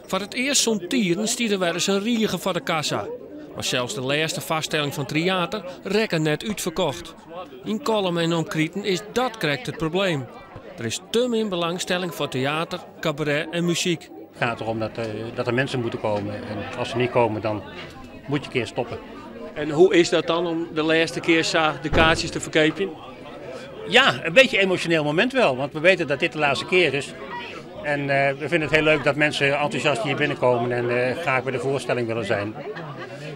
Foar it earst sûnt tiden stie der wer ris in rige foar de kassa. Mar sels de lêste foarstelling fan Tryater rekke net útferkocht. Yn Kollum en omkriten is dat krekt it probleem. Der is te min belangstelling foar teater, kabaret en muzyk. Het gaat erom dat, dat er mensen moeten komen. En als ze niet komen, dan moet je een keer stoppen. En hoe is dat dan om de lêste kear sa de kaartsjes te ferkeapjen? Ja, een beetje een emotioneel moment wel. Want we weten dat dit de laatste keer is. En we vinden het heel leuk dat mensen enthousiast hier binnenkomen en graag bij de voorstelling willen zijn.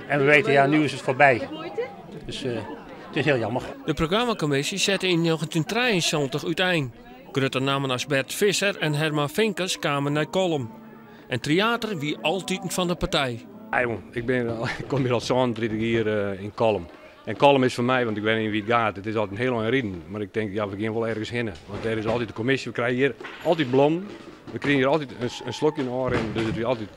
En we weten, ja, nu is het voorbij. Dus het is heel jammer. De programmakommisje sette yn 1973 útein. Grutte nammen as Bert Visscher en Herman Finkers kamen nei Kollum. En Tryater wie altyd fan de partij. Ja, jong, ik kom hjir al 37 jier yn Kollum. En Kollum is foar my, want ik wit net wêr't it giet, it is altyd in hiel ein riden. Mar ik tink, ja, we gean wol ergens hinne. Want dêr is altyd de kommisje, we krije hjir altyd blommen. We krije hjir altyd in slokje yn ôfrin, dus it wie altyd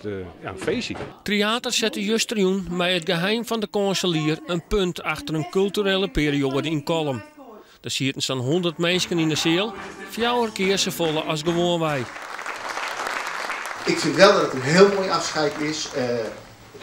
ja, in feestje. Tryater sette justerjûn mei It Geheim fan de Kânselier in punt achter in kulturele perioade yn Kollum. Der sieten sa'n 100 minsken yn de seal, fjouwer kear safolle as gewoanwei. Ik vind wel dat het een heel mooi afscheid is.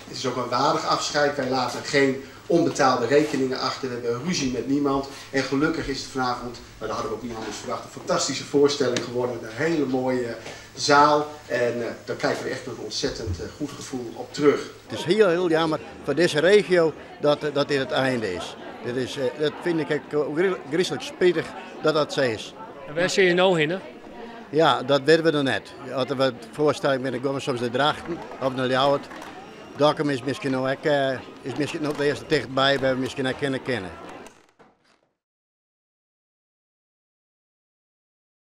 Het is ook een waardig afscheid. Wij laten geen onbetaalde rekeningen achter. We hebben ruzie met niemand. En gelukkig is het vanavond, maar dat hadden we ook niet anders verwacht, een fantastische voorstelling geworden. Met een hele mooie zaal. En daar kijken we echt met een ontzettend goed gevoel op terug. Het is heel, heel jammer voor deze regio dat dit het einde is. Dat vind ik ook griezelig spijtig dat dat zo is. En wêr sille je no hinne? Ja, dat weten we nog net. As we foarstelling binne, gean we soms nei Drachten of nei Ljouwert. Dokkum is miskien noch ek, is miskien noch de earste tichtby, wêr't we miskien ek kinne kinne.